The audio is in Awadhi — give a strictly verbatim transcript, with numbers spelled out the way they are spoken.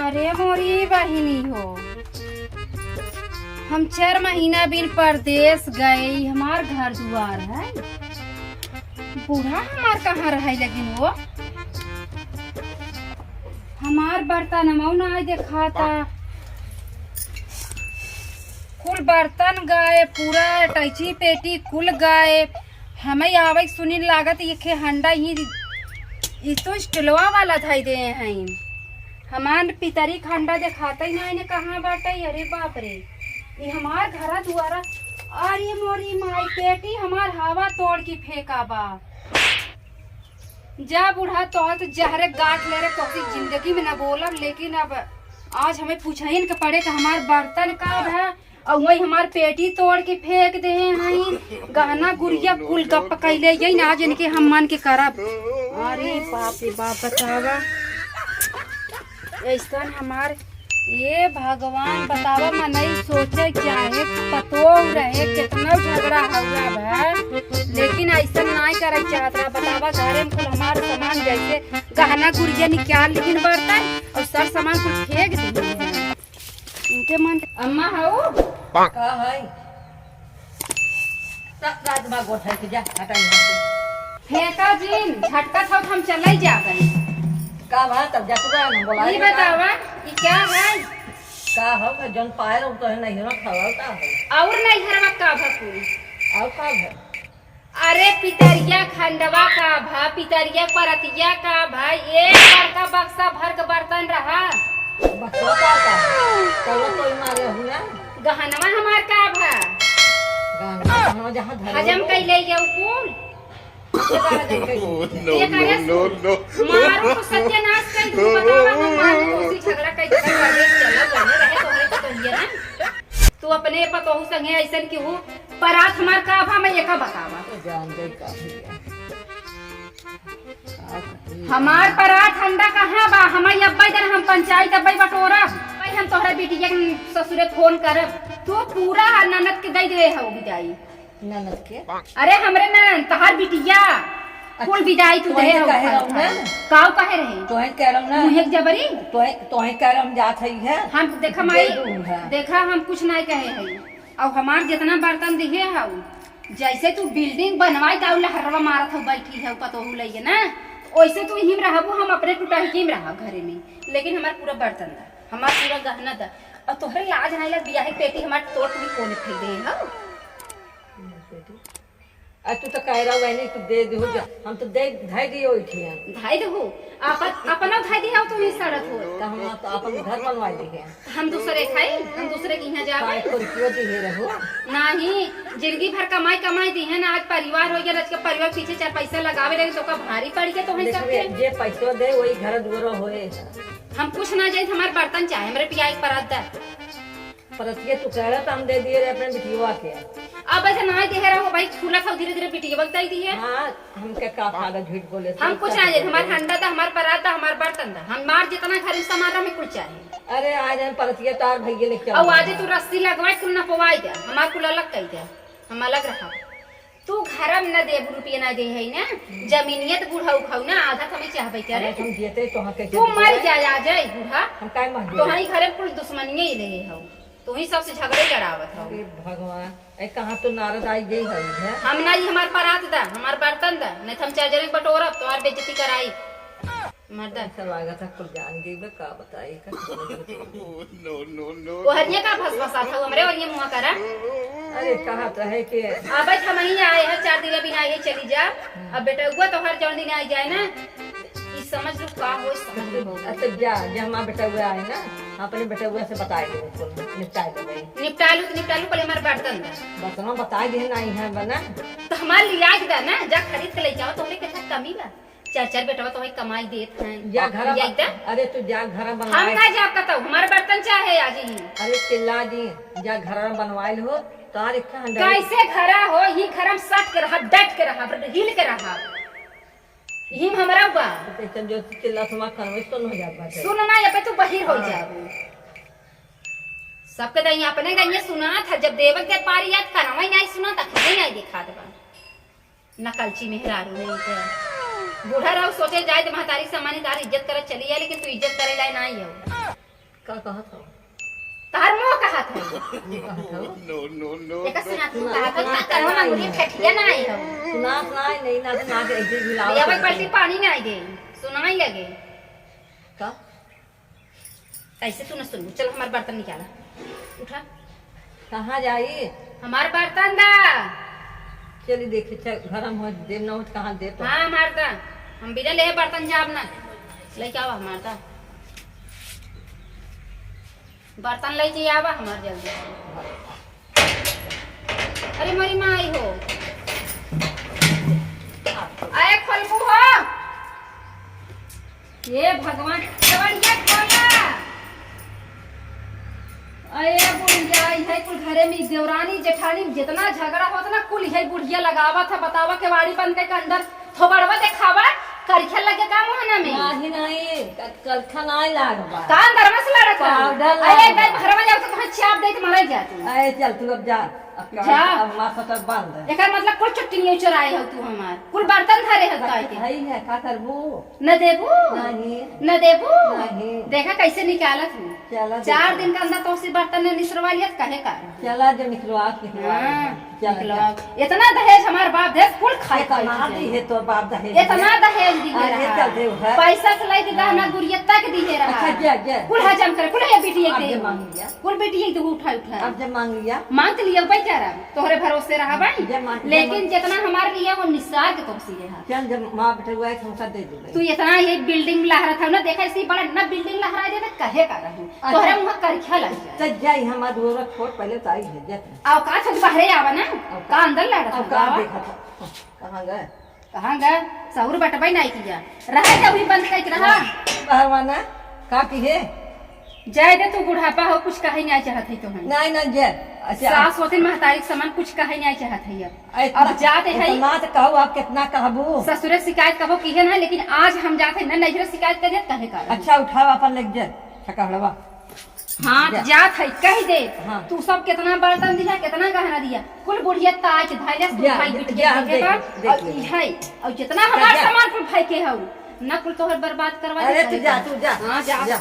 अरे मोरी बहिनी हो, हम चार महीना बिन परदेस गए, ई हमार घर दुआर है। बूढ़ा हमार कहाँ रहे लेकिन वो? हमार बर्तनमऊ नाहीं देखाता। कुल बर्तन गए, पूरा टैची पेटी कुल गए। हमें आवे सुनिन लागत, ये खे हंडा ही, ई तो स्टीलवा वाला धई दे हैं। हमार पितरी खंडा देखाते ही ना, इन्हें कहाँ बाटे? अरे बाप रे, ये हमार घरा दुआरा। अरे मोरी माई, पेटी हमार हवा तोड़ के फेंका बा। जा बूढ़ा, तोहर तो जहरे गांठ ले रे, तोहसे जिंदगी में ना बोलब, लेकिन अब आज हमें पूछहिन के पड़े कि हमार बर्तन का है, और वही हमार पेटी तोड़ के फेंक दे हैं, गहना गुरिया कुल गप कैले, यही ना आज इनके हम मन के करब। अरे बाप रे बाप, बतावा, ऐसन हमार, ए भगवान, बतावा, मनई सोचे चाहे पतोह रहे, कितना झगड़ा हुआ बा, लेकिन ऐसन नाई करे चाहत रहा। बतावा, घरे में कुल हमार सामान, जैसे गहना गुरिया निकाल लिहिन बर्तन और सब सामान कुल फेंक दिहिन। इनके मन, अम्मा हऊ? का है? रा-, रात बा गोठा के जा, हटा यहाँ से। फेंका जिन, झटका थोक हम चले जाबे। का भा, तब जा तू बा, हम बोला ई रहे का? बतावा, ई क्या है? का हो, का जौन पाए रहो तो है नहीं, ना खावा का हो? और नहीं हरवा का भा कुल? और का भा? अरे पितरिया खंडवा का भा, पितरिया परतिया का भा, एक बड़का बक्सा भर के बर्तन रहा। बक्सा का का? तब तो ही मारे हुआ। गहनवा हमार का भा? गहनवा, गहनवा जहाँ धरे हजम हो। कैले जाऊ कुल। No, no, no, no। मारो तो सत्यानाश कर दूँ, बतावा, हम मारो तो उसी झगड़ा कर, झगड़ा कर, चला, जाने रहे, तोहरे तो कहिए ना। तू अपने पतोहू संगे ऐसन केहू परात हमार का भा, मैं एका बतावा। तो जान गई का भैया। का कही? हमार परात हंडा कहाँ बा? हमारी अब्बा इधर हम पंचायत अब्बा बटोरब। भाई हम तोहरा बिटिया के ससुरे फोन करब। तू पूरा ननद के दे दे हो विदाई। ननद के? अरे हमरे ननद, तहार बिटिया। अच्छा, कुल विदाई तू तोहे दे हो कहे खाए रहू ना? खाए। काऊ कहे रहे? तोहे कह रहू ना? मुँहे के जबरी? तोहे, तोहे कह रहू हम जात हई है? हम देखा दे माई, दूँ है। देखा हम कुछ नहीं कहे हई। अब हमार जितना बर्तन दिहे हऊ, जैसे तू building बनवाई दाऊ लहरवा मारत हऊ, बैठी हऊ पतोहू लइए ना, वैसे तू हिम रहबू, हम अपने टुटही के हिम रहब घरे में, लेकिन हमार पूरा बर्तन दा, हमार पूरा गहना दा। और तोहरे लाज नहीं लग, बियाहे पेटी हमार तोड़ के कोने फेंक दे हऊ। आ तू तो कह रहा है नहीं, तू दे दे हो जा। हम तो दे, धाई दियो इठिया। धाई देहू? अपन, अपना धाई दिया हो तो ही सड़त हो। तो हम आप, अपन घर बनवा ली है। हम दूसरे खाई, हम दूसरे के यहाँ जावे। काय को रुपयो दिहे रहो? नहीं, जिंदगी भर कमाई, कमाई दी है ना, आज परिवार हो गया, आज के परिवार पीछे चार पैसा लगावे रहे तो का भारी पड़ गया तो है देखबे, सबके। जे पैसो दे, वही घर दुआरो होए। हम कुछ ना जाए, हमार बर्तन चाहे, हमरे पियाई परात दा। परतिया तू कह रहा, तो हम दे दिए रहे अपने बिटियवा के। अब ऐसे ना दे रहो भाई, खुला था धीरे धीरे बिटियवा के दे दिए। हाँ, हमके का फायदा झूठ बोले से, हम कुछ ना जाए, हमार हंडा था, हमार परात था, हमार बर्तन था, हमार जितना घर में सामान रहा, हमें कुल चाहे। अरे आज हम परतिया तार भैया लेके और आओ। आज तू रस्सी लगवाए, कुल नपवाए दे, हमार कुल अलग कर दे, हम अलग रहा। तू घर में न देबू, रुपया ना दे है ना, जमीनियत बुढ़ऊ खाऊ ना, आधा कमी चाहबे करे। अरे हम जियते तोहाँ कैसे तू मर जाए, आ जाए बूढ़ा। हम काहे मर जाए? तोहरी घरे कुल दुश्मनिये ही रहे हो, तू ही सबसे झगड़े लड़ावत हो। अरे भगवान, ए कहाँ तो नारद आई गई है, है? हम ना, ये हमार परात दा, हमार बर्तन दा, नहीं तो हम चार जने के बटोरब, तोहार बेइज्जती कराई। मर्दा। ऐसा लागत है कुल जान गई बे, का बताई का। No, no, no। ओहरिया का भसभसात हऊ हमरे ओहरिया मुँह करा। अरे कहत रहे कि अब हम ही आए हैं, चार दिन बिना आए चली जा। अब बेटउआ तोहर जौन दिन आई जाए ना, ई समझ लू का होई, समझ लू। अच्छा जा, जा हमार बेटउआ आए ना, हम अपने बेटउआ से बताए देबे, कुल निपटाए देबे। निपटा लू तो निपटा लू, पहले हमार बर्तन दा। बर्तनवा बताए दे ना, यहाँ बना। तो हमार लिया के दा ना, जा खरीद के ले जाओ, तोहरे के कमी बा। चार चार बेटवा तो है कमाई देत हैं। जा घर लिया बन-, एकदम। अरे तू जा घर हम बनवाए। ना जाब कतौ, हमार बर्तन चाहे आज ही। अरे चिल्ला जी, जा घर बनवाइल हो, तार एक ठे हंडा। कैसे घरा हो, ही घर हम सट के रहब, डट के रहब, हिल के रहब। हिम हमरा बा। तो कैसे जो चिल्ला सुमा करवे सुन हो जात बाटे। सुन ना, ये पे तू बहिर हो हाँ। जाबू। सबके तो यहाँ अपने गंगे सुना था, जब देवक के पारी याद करवा ही नहीं सुना, तक नहीं आई दिखात बा। नकलची मेहरारू नहीं के। बूढ़ा रहो सोचे जाए तो महतारी सम्मानी तार इज्जत करत चली जाए, लेकिन तू इज्जत करे लाए ना ही हो। का कहत हो? तार मुंह कहत है। का कहत हो? एकर सुना तू कहत हो, का करवा मांगुरी फेंकिया ना आई हो। सुना, सुना, नहीं, ना, ना, ऐसे मिलाओ। ले भाई, पलटी पानी ना आई दे, सुनाई लगे। का? कैसे तू न सुनबू? चल, हमार बर्तन निकाला, उठा। कहाँ जाई? हमार बर्तन दा। चली देखी, चल, घर हम हो, देव न हो, कहाँ दे तो। हाँ, हमार दा। हम बिना लेहे बर्तन जाब ना। लेके आवा हमार दा। बर्तन लेके आवा हमार जल्दी। अरे मोरी माई हो। आए खोलबू हो। हे भगवान, केवड़िया खोला। अरे बुढ़िया, इहे कुल घरे में देवरानी जेठानी जितना झगड़ा होत ना, कुल इहे बुढ़िया लगावत है। बतावा, केवाड़ी बंद करके अंदर थोबड़वा देखावा, करखे लगे का मुहना में? नाही, नाही, क-, करखा नाही लागबा। का अंदर में से लड़त है? पाउडर अरे, लागबा। एक बार घरवा जाओ तो तुम्हें चाप दे के मर जाती। अरे चल, तू अब जा। अब का, जा। अब माथा तक बांध दे। एकर मतलब कुल चुट्टी नहीं चुराए हो तू हमार, कुल बर्तन धरे हो ताई के। भाई है, का करबू? न देबू? नहीं। न देबू? नहीं। देखा कैसे निकालत हूँ। चला चार देखा। दिन का अंदर तो उसी बर्तन ने निसरवा लिया, तो कहे का? चला जो निकलवा, निकलवा। हाँ, चला, निकलवा। चला। इतना दहेज हमार बाप दहेज कुल खाए खाए इतना चुके। दी है तो बाप दहेज इतना दिए। दहेज दिए अरे रहा। चल दे उधर। पैसा से लेके गहना हाँ। गुड़िया तक दिए रहा। अच्छा, जा, जा। कुल हजम करे, कुल ये बिटिया अब दे। जे मांग लिया। कुल बिटिया दे उठा उठा। अब जे मांग लिया। मांग तो लिया, भाई क्या रहा? तोहरे भरोसे रहा भाई। जे मांग, जे लेकिन मांग। जितना हमार लिए वो निसार के तोहसी रहा। चल, जब माँ बेटा हुआ है तो हमका दे दे भाई। तू इतना ये बिल्डिंग लहरा था ना, देखा इसी बड़ा ना बिल्डिंग लहरा दे तो कहे का रहूं। अच्छा। तोहरे मुंह करखा लग जाए। तो जाई हमार दुआरा छोड़, पहले तो आई है, जा तू। औकात है तो बाहरे आवा ना। औकात। का अंदर लहरा था, औकात आवा। देखा था। कहाँ गए? कहाँ गए? सहूर बटबई नहीं किया। रहे तो वही बंद करके रहा। पहलवाना, का किहे? जाए दे तू, बुढ़ापा हो, कुछ कहे नहीं चाहत है तो हम। नहीं, नहीं, जे। अच्छा। सास होती महतारी के समान कुछ कहे नहीं चाहत है अब। अरे अब इतना, जाते हैं। इतना तो कहो, आप कितना कहबू? ससुरे शिकायत कबो किहे ना, लेकिन आज हम जाते हैं ना, नैहरे शिकायत कर दे, कहे का? अच्छा, उठाओ अपन, लेके जा, ठकहड़वा। हाँ, जा। जात है, कह दे। हाँ। तू सब कितना बर्तन दिया, कितना गहना दिया, कुल बुढ़िया ताज धैले से जा, उठाई जा, बिटिया जा, हम देखे देख, बा, देख और लेंगे। ई है, और जितना जा, हमार जा। सामान कुल फेंके हऊ, ना कुल तोहर बर्बाद करवा अरे दे तू जा, कहे। तू जा। हाँ, जा। जा।